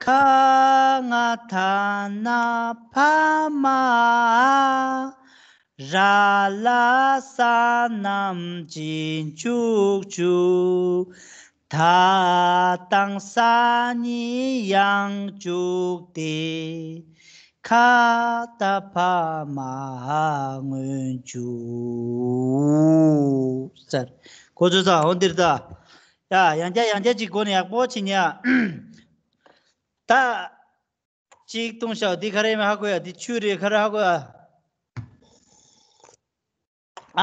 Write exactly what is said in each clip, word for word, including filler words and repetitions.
ཁ་ང་ད་ན་བ་མ་ར་ལ་ས་རྣམས་རྗེས་འཇུག་འཇུག་ད་དང་ས་གཉིས་ཡང་འཇུག་སྟེ། ཁ་ད་བ་མ་སྔོན་འཇུག་ཟེར། གོ་ཚོད་ཚ་འོ་འདིར་ད། ཡ་ཡང་བསྐྱར་ཡང་བསྐྱར་ཅིག་གོ་ནས་ཡག་པོ་བྱེད་ཉན། ད། གཅིག་གཏོང་ཤག་འདི་ག་རེ་མ་ཧ་གོ་ཡ། འདི་ཆུ་རེད་ག་རེ་ཧ་གོ་ཡ།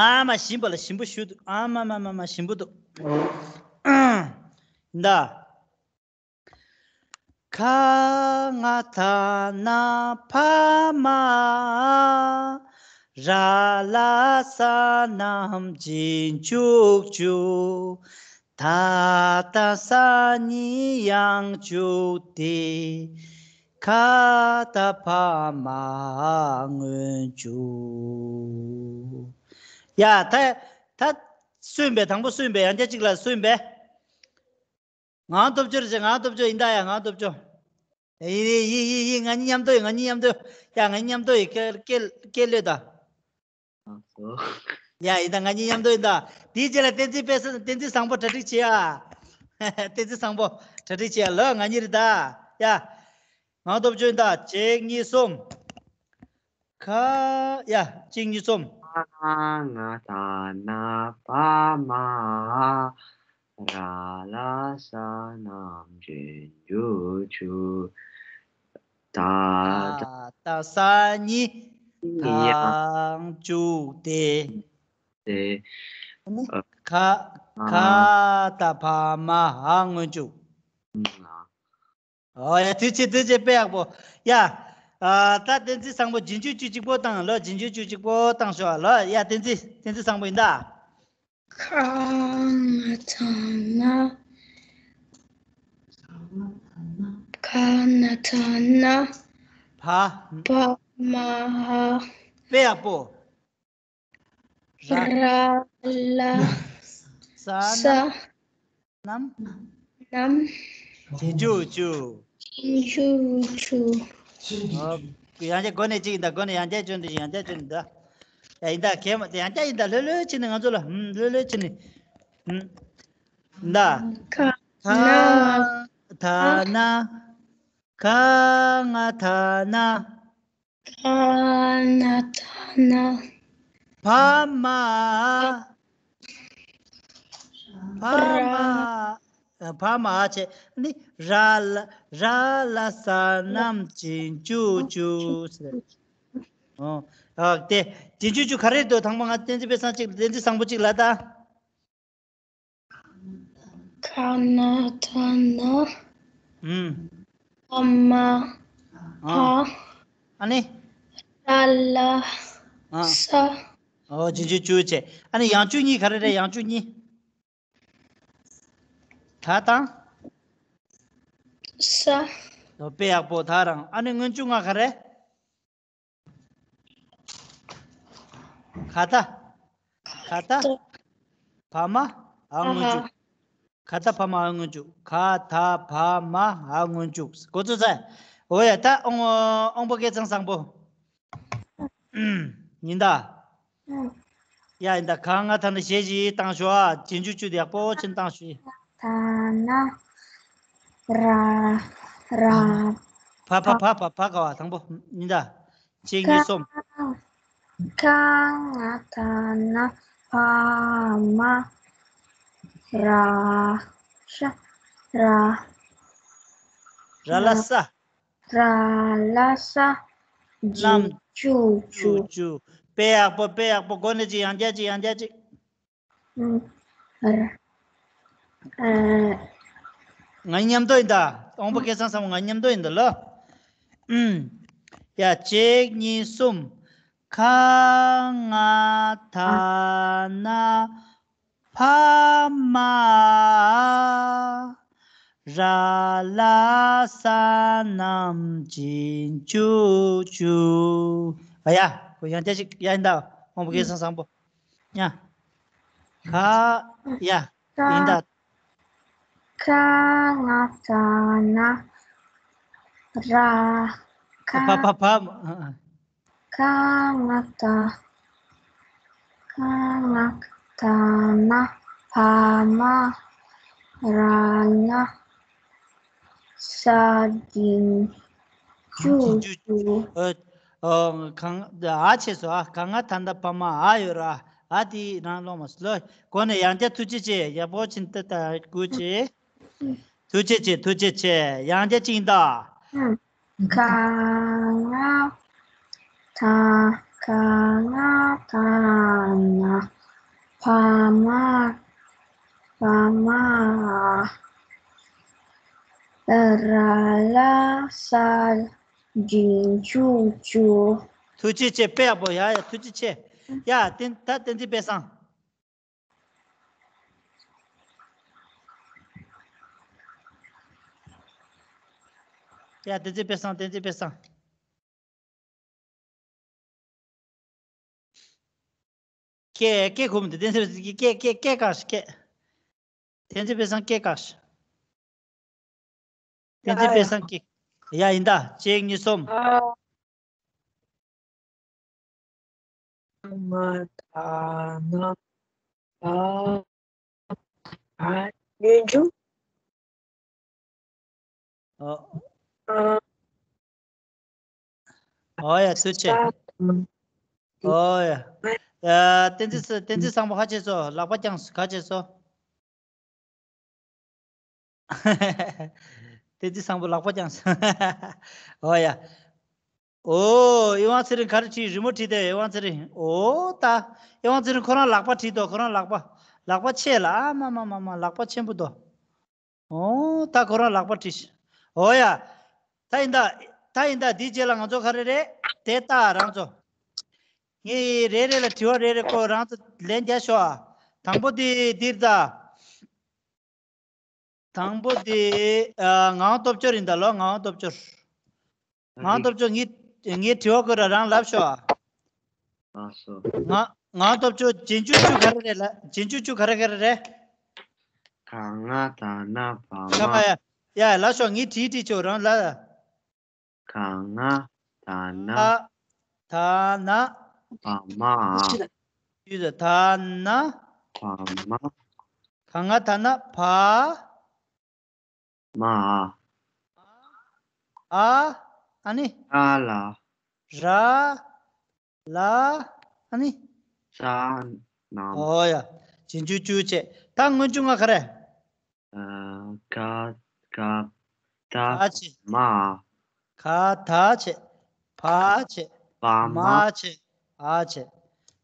ཨ་མ་ཞིམ་པ་ལ་ཞིམ་པོ་ཞུ་འདུག་ཨ་མ་མ་མ་མ་ཞིམ་པོ་འདུག་ད། ཁ་ང་ད་ན་བ་མ་ར་ལ་ས་རྣམས་རྗེས་འཇུག་འཇུག་ད་ད་ས་གཉིས་ཡང་འཇུག་སྟེ། ཁ་ད་བ་མ་སྔོན་འཇུག་ཡ་ད་ད་སུན་པས། དང་པོ་སུན་པས། ཡང་བསྐྱར་གཅིག་ལ་སུན་པས། ངང་སྟོབས་འབྱོར་ཟེར། ངང་སྟོབས་འབྱོར་ཡིན་ད་ཡ། ངང་སྟོབས་འབྱོར། ཡི་ཡི་ཡི་ཡི་ཡི། ང་གཉིས་མཉམ་དུ་ཡོད། ང་གཉིས་མཉམ་དུ་ཡོད། ཡ་ང་གཉིས་མཉམ་དུ་ཡོད། སྐད་སྐད་སྐད་ལོས་ད། ཨ་སོ། ཡ་ཡིན་ད། ང་གཉིས་མཉམ་དུ་ཡིན་ད། དེའི་རྗེས་ལ་བསྟན་འཛིན་དཔེ་བསྟན་འཛིན་བཟང་པོ་གྲ་སྒྲིག་བྱེད་ཡ། བསྟན་འཛིན་བཟང་པོ་གྲ་སྒྲིག་བྱེད་ཡ་ལ། ང་གཉིས་རེད་ད། ཡ། ངང་སྟོབས་འབྱོར་ཡིན་ད། གཅིག་གཉིས་གསུམ། ཁ། ཡ། གཅིག་གཉིས་གསུམ། ཁ་ང་ད་ན་བ་མ་ར་ལ་ས་རྣམས་རྗེས་འཇུག་འཇུག་ད་ད་ད་ས་གཉིས་ཡ་དང་འཇུག་སྟེ། ཏེ། ཁ་ཁ་ད་བ་མ་འ་སྔོན་འཇུག་ཨོ་ཡ། དུས་ཆེ་དུས་ཆེ། དཔེ་ཡག་པོ། ཡ། ཨ་ད་བསྟན་འཛིན་བཟང་པོ་རྗེས་འཇུག་ཅུ་གཅིག་པོ་བཏང་ལོ། རྗེས་འཇུག་ཅུ་གཅིག་པོ་བཏང་ཤོག་ལོ། ཡ་བསྟན་འཛིན་བསྟན་འཛིན་བཟང་པོ་ཡིན་ད། ཁ་ང་ད་ན། ཁ་ང་ད་ན། བ། བ་མ་འ། དཔེ་ཡག་པོ། ར། ར་ལ་ས། ས། རྣམས། རྣམས། རྗེས་འཇུག་ཅུ། རྗེས་འཇུག་ཅུ། ཨོ། ཡང་བསྐྱར་སྒོ་ནས་གཅིག་ཡིན་ད། སྒོ་ནས་ཡང་བསྐྱར་བཅོས་འདི་ཡང་བསྐྱར་བཅོས་འདི་ད། ཡ་ཡིན་ད། གལ་མ་དེ་ཡང་བསྐྱར་ཡིན་ད། ལྷོད་ལྷོད་བྱས་ནས་ང་ཚོ་ལ། ཧུམ། ལྷོད་ལྷོད་བྱས་ནས། ཧུམ། ད། ཁ། ཁ་ང་ད་ན། ཁ་ང་ད་ན། ཁ་ན་ད་ན། བ་མ། བ་མ། བ་མ་འ་བྱས་ནི། ར་ལ་ར་ལ་ས་རྣམས་རྗེས་འཇུག་ཅུ་ཟེར། ཨོ། ཨ་དེ་རྗེས་འཇུག་ཅུ་ག་རེ་འདུག་དང་པོ་ང་བསྟན་འཛིན་དཔེ་བཟང་གཅིག་བསྟན་འཛིན་བཟང་པོ་གཅིག་ལ་ད། ཁ་ན་ད་ན། ཨུམ། བ་མ། ཨ། འ། ཨ་ནི། ར་ལ། ཨ། ས། ཨོ་རྗེས་འཇུག་ཅུ་བྱས། ཨ་ནི་ཡང་འཇུག་གཉིས་ག་རེ་རེད། ཡང་འཇུག་གཉིས། ད་དང་། ས། ཨོ་དཔེ་ཡག་པོ། ད་རང་། ཨ་ནི་སྔོན་འཇུག་ལྔ་ག་རེ། ག་ད། ག་ད། བ་མ་འ་སྔོན་འཇུག་ག་ད་བ་མ་འ་སྔོན་འཇུག་ག་ད་བ་མ་འ་སྔོན་འཇུག་གོ་ཚོད་ཚ། འོ་ཡ། ད་དབང་དབང་པོ་སྐལ་བཟང་བཟང་པོ། ཡིན་ད། ཡ་ཡིན་ད། ག་ང་ད་ན་ཞེ་ཞིག་བཏང་ཤོག་ཨ། རྗེས་འཇུག་ཅུ་དེ་ཡག་པོ་ཅིག་བཏང་ཤོག་ད་ན། ར། ར། བ་བ་བ་བ་བ་ག་བ། དང་པོ་ཡིན་ད། གཅིག་གཉིས་གསུམ། ཁ་ང་ད་ན་བ་མ་ར་ཤ་ར། ར་ལ་ས། ར་ལ་ས། རྣམས་ཅུ་ཅུ་ཅུ། དཔེ་ཡག་པོ། དཔེ་ཡག་པོ། སྒོ་ནས་ཅིག་ཡང་བསྐྱར་ཅིག་ཡང་བསྐྱར་ཅིག་ཨ། ང་མཉམ་དུ་ཡིན་ད། དབང་པོ་སྐལ་བཟང་བཟང་པོ་ང་མཉམ་དུ་ཡིན་ད་ལོ། ཨུམ། ཡ། གཅིག་གཉིས་གསུམ། ཁ་ང་ད་ན་བ་མ་ར་ལ་ས་རྣམས་རྗེས་འཇུག་ཅུ། ཨ་ཡ། ཁོ་ཡང་བསྐྱར་ཅིག་ཡ་ཡིན་ད། དབང་པོ་སྐལ་བཟང་བཟང་པོ། ཡ། ཁ། ཡ། ཡིན་ད། ཁ་ང་ད་ན་ར། ཁ་ཕ་ཕ་ཕ། ཁ་ང་ད། ཁ་ང་ད་ན་བ་མ་ར་ན་ས་འགྲེང་བཅུ་བཅུ། ཨ། ཨ། ག་ང་ཨ་བྱས་སོ། ཨ། ག་ང་ད་ན་བ་མ་འ་ཡོད་ར། ཨ་དེ་རང་ལོག་མ་སོ་ལོ། གོ་ནས་ཡང་བསྐྱར་ཐུགས་རྗེ་ཆེ། ཡག་པོ་ཕྱིན་ཏེ་ད་དགོས་ཆེ། ཐུགས་རྗེ་ཆེ། ཐུགས་རྗེ་ཆེ། ཡང་བསྐྱར་ཅིག་ད། ཁ་ང་ད། ཁ་ང་ད་ན་བ་མ། བ་མ་འ། ར་ལ་ས་འགྲེང་བཅུ་བཅུ། ཐུགས་རྗེ་ཆེ། དཔེ་ཡག་པོ། ཡ་ཡ། ཐུགས་རྗེ་ཆེ། ཡ་བསྟན། ད་བསྟན་འཛིན་དཔལ་བཟང་། ཡ་བསྟན་འཛིན་དཔལ་བཟང་། བསྟན་འཛིན་དཔལ་བཟང་། སྐད་སྐད་གོ་མི་འདུག་བསྟན་འཛིན་དཔལ་བཟང་གིས་སྐད་སྐད་སྐད་བཀག་ཤིག་སྐད། བསྟན་འཛིན་དཔལ་བཟང་སྐད་བཀག་ཤིག་བསྟན་འཛིན་དཔལ་བཟང་སྐད། ཡ་ཡིན་ད། གཅིག་གཉིས་གསུམ། ཨ། ང་ད་ན་བ་མ་འ། སྙོན་འཇུག་ཨོ། ཨ། ཨོ་ཡ། ཐུགས་རྗེ་ཆེ། ཨོ་ཡ། ཡ། བསྟན་འཛིན། བསྟན་འཛིན་བཟང་པོ་ཧ་ཆེ་སོ། ལག་པ་བརྐྱངས་སོ། ག་བྱས་སོ། བསྟན་འཛིན་བཟང་པོ་ལག་པ་བརྐྱངས་སོ། ཨོ་ཡ། ཨོ། ཨེ་དབང་ཚེ་རིང་ག་རེ་བྲིས། རི་མོ་བྲིས་ཏེ། ཨེ་དབང་ཚེ་རིང་། ཨོ་ད། ཨེ་དབང་ཚེ་རིང་ཁོ་རང་ལག་པ་བྲིས་འདུག་ཁོ་རང་ལག་པ། ལག་པ་ཆེ་ལ། ཨ་མ་མ་མ་མ། ལག་པ་ཆེན་པོ་འདུག་ཨོ་ད་ཁོ་རང་ལག་པ་བྲིས་ཤག་ཨོ་ཡ། ད་ཡིན་ད། ད་ཡིན་ད། འདིའི་རྗེས་ལ་ང་ཚོ་ག་རེ་རེད། དེ་ལྟ་རང་ཚོ། ངས་རེ་རེ་ལ་དྲི་བ་རེ་རེ་བཀོད། རང་ཚོ་ལན་རྒྱག་ཤོག་དང་པོ་དེ་འདིར་ད། དང་པོ་དེ། ཨ། ངག་དབང་སྟོབས་འབྱོར་ཡིན་ད་ལོ། ངག་དབང་སྟོབས་འབྱོར། ངག་དབང་སྟོབས་འབྱོར། ངས་ངས་དྲི་བ་བཀོད་ར། རང་ལབ་ཤོག་ཨ། ལགས་སོ། ང་ངག་དབང་སྟོབས་འབྱོར། རྗེས་འཇུག་བཅུ་ག་རེ་རེད་ལ། རྗེས་འཇུག་བཅུ་ག་རེ་ག་རེ་རེད། ག་ང་ད་ན་བ་མ། ཡ་ཡ། ལབ་ཤོག་ངས་བྲིས་བྲིས་ཆོག་རང་ལ། ག་ང་ད་ན། ད་ད་ན། བ་མ་འ། ཡུལ་ད་ན། བ་མ། ག་ང་ད་ན་བ། མ་འ། ཨ། ཨ་ནི། ར་ལ། ར་ལ། ཨ་ནི། ས་ན། ཨོ་ཡ། རྗེས་འཇུག་བཅུ་བྱས། ད་སྔོན་འཇུག་ལྔ་ག་རེ། ཨ། ག་ག་ད། ག་བྱས། མ་འ། ག་ད་བྱས། བ་བྱས། བ་མ། མ་བྱས། འ་བྱས།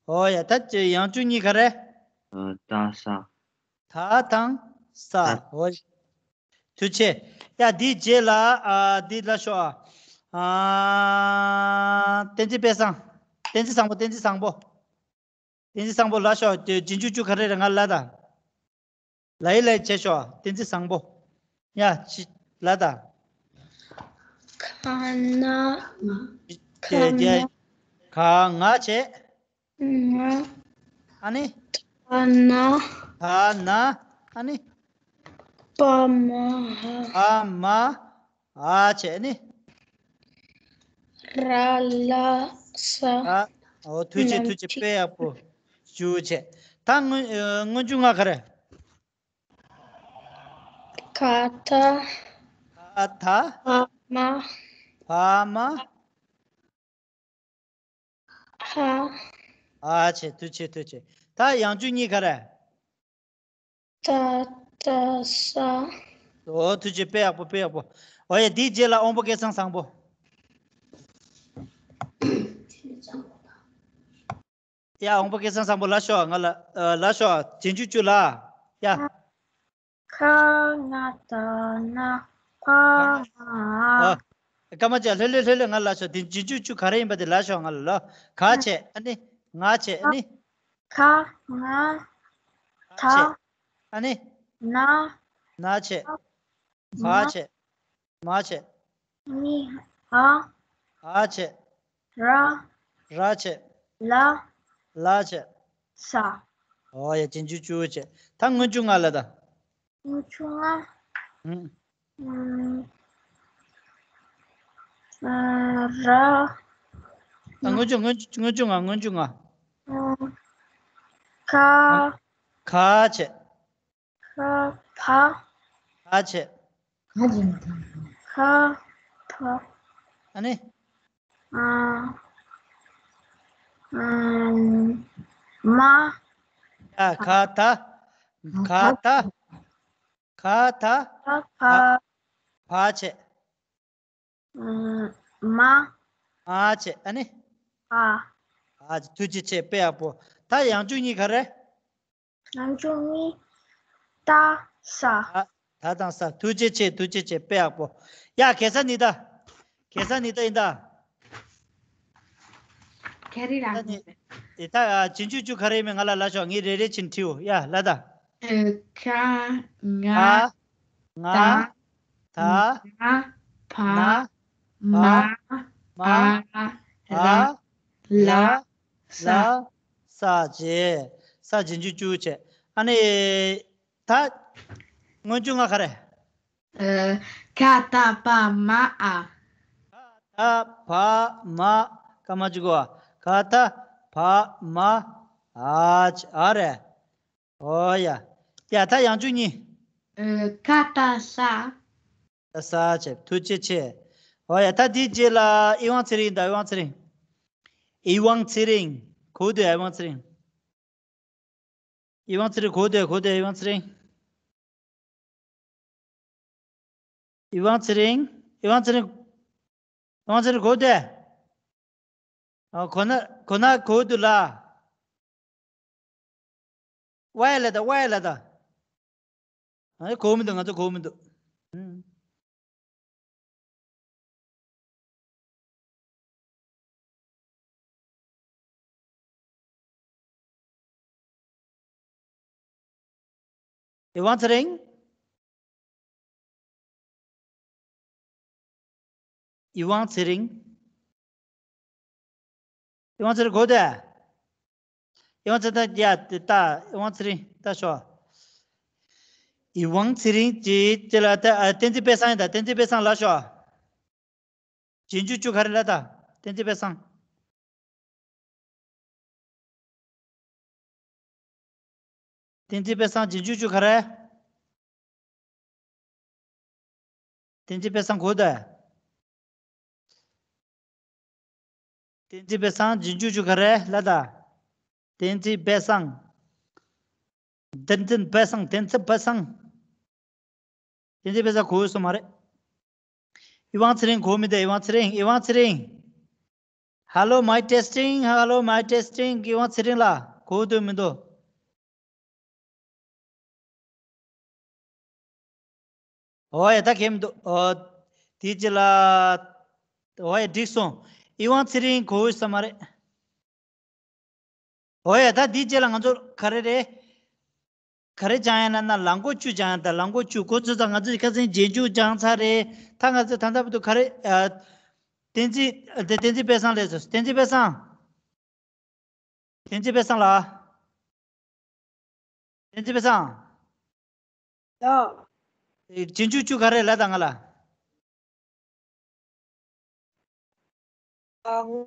ཨོ་ཡ། ད་ཅི་ཡང་འཇུག་གཉིས་ག་རེ། ཨ། ད་ས། ད་དང་ས། ད། ཨོ་ཡ། ཐུགས་རྗེ་ཆེ། ཡ་འདིའི་རྗེས་ལ། ཨ། འདི་ལ་ཤོག་ཨ། བསྟན་འཛིན་དཔལ་བཟང་། བསྟན་འཛིན་བཟང་པོ། བསྟན་འཛིན་བཟང་པོ། བསྟན་འཛིན་བཟང་པོ་ལབ་ཤོག་དེ་རྗེས་འཇུག་བཅུ་ག་རེ་རེད། ང་ལབ་དང་། ལ་ཡི་ལ་ཡི་བྱས་ཤོག་བསྟན་འཛིན་བཟང་པོ། ཡ་ཅི་ལབ་དང་། ག་ན། ག་ན། ག་ང་བྱས། ང་། ཨ་ནི། ད་ན། ད་ན། ཨ་ནི། བ་མ་འ། བ་མ་འ་བྱས་ནི། ར་ལ་ས། ར། ཨོ་ཐུགས་རྗེ་ཆེ། ཐུགས་རྗེ་ཆེ། དཔེ་ཡག་པོ་ཞེ་པོ་བྱས། ད་སྔོན་སྔོན་འཇུག་ལྔ་ག་རེ། ག་ད། ག་ད། བ་མ། བ་མ། འ། འ་བྱས། ཐུགས་རྗེ་ཆེ། ཐུགས་རྗེ་ཆེ། ད་ཡང་འཇུག་གཉིས་ག་རེ། ད་ད་ས། ཨོ་ཐུགས་རྗེ་ཆེ། དཔེ་ཡག་པོ། དཔེ་ཡག་པོ། ཨོ་ཡ། འདིའི་རྗེས་ལ་དབང་པོ་སྐལ་བཟང་བཟང་པོ། ཡ་དབང་པོ་སྐལ་བཟང་བཟང་པོ་ལབ་ཤོག་ང་ལ། ཨ། ལབ་ཤོག་རྗེས་འཇུག་བཅུ་ལ། ཡ། ཁ་ང་ད་ན་བ་མ་འ། ཨ། སྐར་མ་བརྒྱ། ལྷོད་ལྷོད་ལྷོད་ལྷོད། ང་ལ་ལབ་ཤོག་དེ་རྗེས་འཇུག་བཅུ་ག་རེ་ཡིན་པ་དེ་ལབ་ཤོག་ང་ལ་ལོ། ག་བྱས། ཨ་ནི། ང་བྱས། ཨ་ནི། ཁ་ང་ད་བྱས། ཨ་ནི། ན། ན་བྱས། བ་མ་བྱས། མ་བྱས། ནི། འ། འ་བྱས། ར། ར་བྱས། ལ། ལ་བྱས། ས། ཨོ་ཡ། རྗེས་འཇུག་བཅུ་བྱས། ད་སྔོན་འཇུག་ལྔ་ལབ་དང་། སྔོན་འཇུག་ལྔ། ཨུམ། ཨུམ། ཨ། ར། ཨ། སྔོན་འཇུག་སྔོན་འཇུག་སྔོན་འཇུག་ང་། སྔོན་འཇུག་ང་། ཨ། ཁ། ཁ་བྱས། ཁ། བ། བ་བྱས། ཁ་བྱས། ཁ། བ། ཨ་ནི། ཨ། ཨ། མ། ཡ། ག་ད། ག་ད། ག་ད། བ། བ། བ་བྱས། ཨ། མ། མ་བྱས། ཨ་ནི། བ། བ་བྱས། ཐུགས་རྗེ་ཆེ། དཔེ་ཡག་པོ། ད་ཡང་འཇུག་གཉིས་ག་རེ། ཡང་འཇུག་གཉིས། ད་ས། ད། ད་དང་ས། ཐུགས་རྗེ་ཆེ། ཐུགས་རྗེ་ཆེ། དཔེ་ཡག་པོ། ཡ། གེ་ས་ནི་ད། གེ་ས་ནི་ད་ཡིན་ད། ག་རེ་ར། ད་ནི། དེ་ད། ཨ། རྗེས་འཇུག་བཅུ་ག་རེ་ཡིན་མིན་ང་ལ་ལབ་ཤོག་ངས་རེ་རེ་བྱས་ནས་བྲིའོ། ཡ། ལབ་ད། ཨ། ཁ། ང་། ཨ། ང་། ད། ད། ན། བ། ན། མ། བ། མ། ཨ། ར། ལ། ལ། ས། ས་བྱས། ས་རྗེས་འཇུག་བཅུ་བྱས། ཨ་ནི། ད། སྔོན་འཇུག་ལྔ་ག་རེ། ཨ། ག་ད་བ་མ་འ། ག་ད་བ་མ། སྐར་མ་གཅིག་གོ། ག་ད་བ་མ་འ། འ་རེད། ཨོ་ཡ། ཡ། ད་ཡང་འཇུག་གཉིས། ཨ། ག་ད་ས། ད་ས་བྱས། ཐུགས་རྗེ་ཆེ། ཨོ་ཡ། ད་དེའི་རྗེས་ལ་ཨི་ཝང་ཚེ་རིང་དང་། ཨི་ཝང་ཚེ་རིང་། ཨི་ཝང་ཚེ་རིང་། གོ་འདུག་ཨི་ཝང་ཚེ་རིང་། ཨི་ཝང་ཚེ་རིང་། གོ་འདུག་གོ་འདུག་ཨི་ཝང་ཚེ་རིང་། ཨི་ཝང་ཚེ་རིང་། ཨི་ཝང་ཚེ་རིང་། ཨི་ཝང་ཚེ་རིང་། གོ་འདུག་ཨ། གོ་ན། གོ་ན་གོ་འདུག་ལ། ཝའི་ལ་ད། ཝའི་ལ་ད། ཨ། གོ་མི་འདུག་ང་ཚོ་གོ་མི་འདུག་ཨུམ། ཨི་ཝང་ཚེ་རིང་། ཨི་ཝང་ཚེ་རིང་། ཨི་ཝང་ཚེ་རིང་། གོ་འདུག་ཨི་ཝང་ཚེ་རིང་། ད་ཡ། དེ་ད་ཨི་ཝང་ཚེ་རིང་། ད་ཤོག་ཨི་ཝང་ཚེ་རིང་། ཅེས་ཅེས་ལ་ད། ཨ། བསྟན་འཛིན་དཔལ་བཟང་ཡིན་ད། བསྟན་འཛིན་དཔལ་བཟང་ལབ་ཤོག་རྗེས་འཇུག་བཅུ་ག་རེ་ལབ་ད། བསྟན་འཛིན་དཔལ་བཟང་། བསྟན་འཛིན་དཔལ་བཟང་། རྗེས་འཇུག་བཅུ་ག་རེ། བསྟན་འཛིན་དཔལ་བཟང་། གོ་འདུག་བསྟན་འཛིན་དཔལ་བཟང་། རྗེས་འཇུག་བཅུ་ག་རེ་ལབ་ད། བསྟན་འཛིན་དཔལ་བཟང་། བསྟན་འཛིན་དཔལ་བཟང་། བསྟན་འཛིན་དཔལ་བཟང་། བསྟན་འཛིན་དཔལ་བཟང་གོ་སོང་མ་རེད། ཨི་ཝང་ཚེ་རིང་། གོ་མི་འདུག་ཨི་ཝང་ཚེ་རིང་། ཨི་ཝང་ཚེ་རིང་། Hello, mic testing. Hello, mic testing. ཨི་ཝང་ཚེ་རིང་ལགས། གོ་འདུག་མི་འདུག་ཨོ་ཡ། ད་གལ་མི་འདུག་ཨོ། དེའི་རྗེས་ལ། ཨོ་ཡ། འགྲིག་སོང་། ཨི་ཝང་ཚེ་རིང་གོ་ཡོད་ས་མ་རེད། ཨོ་ཡ། ད་དེའི་རྗེས་ལ་ང་ཚོ་ག་རེ་རེད། ག་རེ་སྦྱང་ཡ་ན་ན། ལམ་གོ་བཅུ་སྦྱང་ཡ་ད། ལམ་གོ་བཅུ། གོ་ཚོད་ཙང་ང་ཚོས་ཁ་སང་རྗེས་འཇུག་སྦྱངས་ཚར་རེད། ད་ང་ཚོས་ད་ལྟ་བར་དུ་ག་རེ། ཨ། བསྟན་འཛིན། ཨ། དེ་བསྟན་འཛིན་དཔལ་བཟང་ལགས་སོ། བསྟན་འཛིན་དཔལ་བཟང་། བསྟན་འཛིན་དཔལ་བཟང་ལགས། བསྟན་འཛིན་དཔལ་བཟང་། ཡ། རྗེས་འཇུག་བཅུ་ག་རེ་ལབ་དང་ང་ལ། ག་ང་།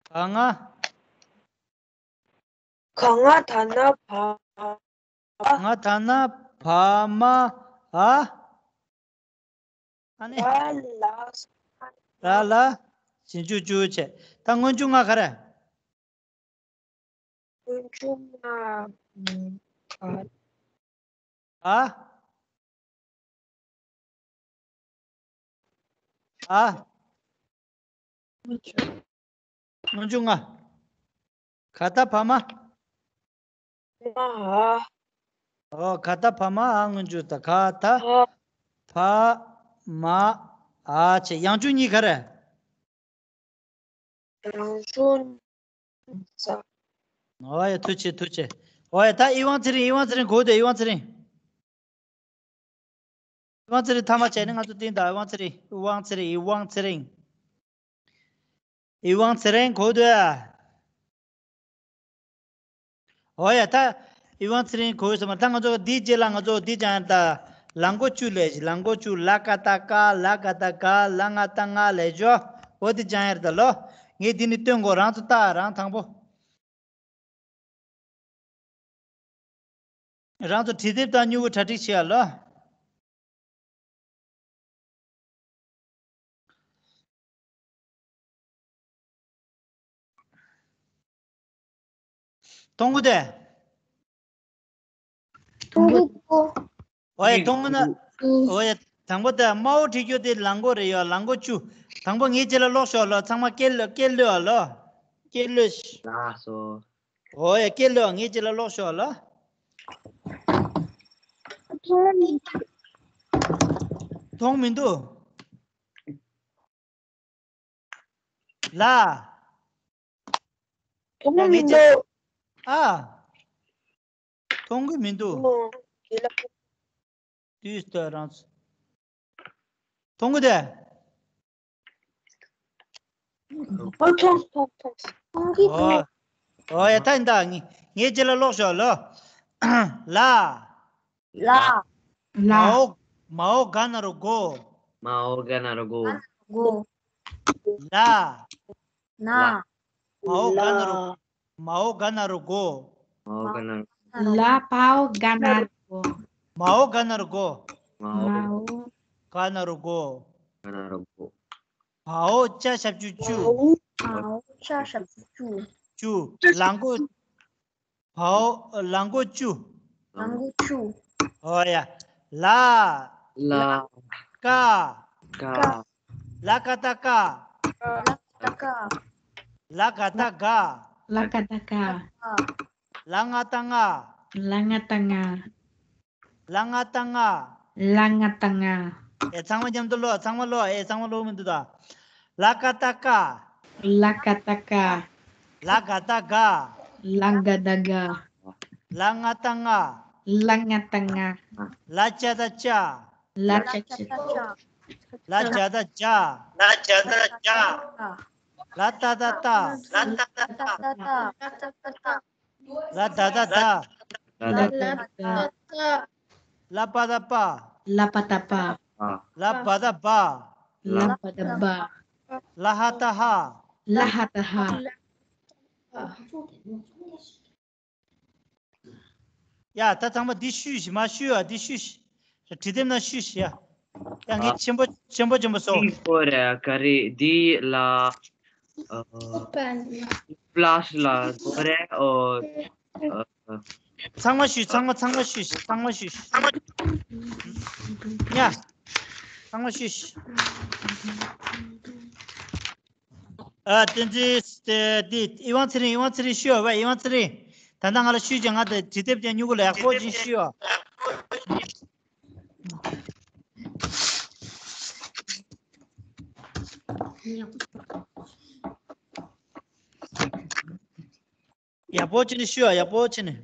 ག་ང་། ག་ང་ད་ན་བ། ག་ང་ད་ན་བ་མ་འ། ཨ་ནི། ར་ལ། ར་ལ། རྗེས་འཇུག་བཅུ་བྱས། ད་སྔོན་འཇུག་ལྔ་ག་རེ། སྔོན་འཇུག་ལྔ། ཨ། ཨ། སྔོན་འཇུག་ལྔ། ག་ད་བ་མ། ཨོ། ག་ད་བ་མ་འ། སྔོན་འཇུག་ད། ག་ད་བ་མ་འ་བྱས། ཡང་འཇུག་གཉིས་ག་རེ། ཡང་འཇུག་ས། ཨོ་ཡ། ཐུགས་རྗེ་ཆེ། ཐུགས་རྗེ་ཆེ། ཨོ་ཡ། ད་ཨི་ཝང་ཚེ་རིང་། ཨི་ཝང་ཚེ་རིང་གོ་དེ། ཨི་ཝང་ཚེ་རིང་། ཨི་ཝང་ཚེ་རིང་ཐ་མ་བྱས་ནས་ང་ཚོ་བསྟན་ད། ཨི་ཝང་ཚེ་རིང་། ཨི་ཝང་ཚེ་རིང་། ཨི་ཝང་ཚེ་རིང་། ཨི་ཝང་ཚེ་རིང་གོ་དེ། ཨོ་ཡ། ད་ཨི་ཝང་ཚེ་རིང་གོ་ཡོད་ས་མ། ད་ང་ཚོ་འདིའི་རྗེས་ལ་ང་ཚོ་འདི་སྦྱང་ཡ་ད། ལ་མགོ་བཅུ་ལས་ལ་མགོ་བཅུ། ལ་ཀ་ཏ་ཀ། ལ་ག་ད་ག། ལ་ང་ཏ་ང་ལས་ཇོ། འོ་དེ་ཅང་ཡར་ད་ལོ། ངས་འདི་ནི་སྟོན་གོ། རང་ཚོ་ལྟ། རང་དང་པོ། རང་ཚོ་བྲིས་དེབ་དང་སྨྱུ་གུ་གྲ་སྒྲིག་བྱེད་ཡ་ལོ། མཐོང་གི་དེ། མཐོང་གི། ཨོ་ཡ། མཐོང་གི་ན། ཨོ་ཡ། དང་པོ་དེ་དམར་པོ་བྲིས་རྒྱུ་དེ་ལ་མགོ་རེད་ཡ། ལ་མགོ་བཅུ། དང་པོ་ངའི་རྗེས་ལ་ཀློག་ཤོག་ལོ། ཚང་མ་སྐད་ཀློག་སྐད་ཀློག་ཨ་ལོ། སྐད་ཀློག་ལགས་སོ། ཨོ་ཡ། སྐད་ཀློག་ངའི་རྗེས་ལ་ཀློག་ཤོག་ལོ། མཐོང་མི་འདུག་ལ། མཐོང་མི་འདུག་ཨ། མཐོང་གི་མི་འདུག་ཨོ། དེ་ལ། དུས་ལྟར་རང་། མཐོང་གི་དེ། ཨོ། མཐོང་མཐོང་མཐོང་། མཐོང་གི་འདུག་ཨོ། ཨོ་ཡ། ད་ཡིན་ད། ངའི་ངའི་རྗེས་ལ་ཀློག་ཤོག་ལོ། ལ། ལ། ལ། མའོ། མའོ་ག་ན་རོ་མགོ། མའོ་ག་ན་རོ་མགོ། མགོ། ལ། ན། ལ། མའོ་ག་ན་རོ། མའོ་ག་ན་རོ་མགོ། མའོ་ག་ན་རོ། ལ་པའོ་ག་ན་རོ་མགོ། མའོ་ག་ན་རོ་མགོ། མའོ། མའོ། ག་ན་རོ་མགོ། ག་ན་རོ་མགོ། བའོ་ཅ་ཞབས་ཀྱུ་བཅུ། བའོ་ཅ་ཞབས་ཀྱུ་བཅུ། བཅུ། ལ་མགོ། བའོ། ལ་མགོ་བཅུ། ལ་མགོ་བཅུ། ཨོ་ཡ། ལ། ལ། ཀ། ཀ། ལ་ག་ད་ཀ། ལ་ག་ད་ཀ། ལ་ག་ད་ག། ལ་ག་ད་ག། ལ་ང་ད་ང་། ལ་ང་ད་ང་། ལ་ང་ད་ང་། ལ་ང་ད་ང་། ཨེ་ཚང་མ་མཉམ་དུ་ཀློག་ཚང་མ་ཀློག་ཨེ་ཚང་མ་ཀློག་མི་འདུག་ད། ལ་ཀ་ཏ་ཀ། ལ་ཀ་ཏ་ཀ། ལ་ག་ད་ག། ལ་ག་ད་ག། ལ་ང་ད་ང་། ལ་ང་ད་ང་། ལ་ཅ་ད་ཅ། ལ་ཅ་ད་ཅ། ལ་ཇ་ད་ཇ། ལ་ཇ་ད་ཇ། ལ་ཏ་ད་ཏ། ལ་ཏ་ད་ཏ། ལ་ད་ད་ད། ལ་ད་ད་ད། ལ་པ་ད་པ། ལ་པ་ད་པ། ལ་བ་ད་བ། ལ་བ་ད་བ། ལ་ཧ་ད་ཧ། ལ་ཧ་ད་ཧ། ཡ། ད་ཚང་མ་འདི་བཤུས་ཤིག་མ་བཤུས་ཨ། འདི་བཤུས་ཤིག་བྲིས་དེབ་ནང་བཤུས་ཤིག་ཡ། ཡ། ངས་ཆེན་པོ་ཆེན་པོ་ཆེན་པོ་བཟོ། འདི་སྐོར་ར་ག་རེ་འདི་ལ། ཨ། པ་ལ་སི་ལ་སྐོར་ར་ཨོ། ཨ། ཚང་མ་བཤུས། ཚང་མ་ཚང་མ་བཤུས། ཚང་མ་བཤུས། ཡ། ཚང་མ་བཤུས། ཨ། བསྟན་འཛིན་དེ་འདི་ཨི་ཝང་ཚེ་རིང་། ཨི་ཝང་ཚེ་རིང་བཤུས་ཨ། ཨི་ཝང་ཚེ་རིང་། ད་ལྟ་ང་ལ་བཤུས་ཀྱང་ང་དེ་བྲིས་དེབ་ཀྱང་སྨྱུ་གུ་ལ་ཡག་པོ་ཅིག་བཤུས་ཨ། ཡག་པོ་བྱས་ནས་བཤུས་ཨ། ཡག་པོ་བྱས་ནས།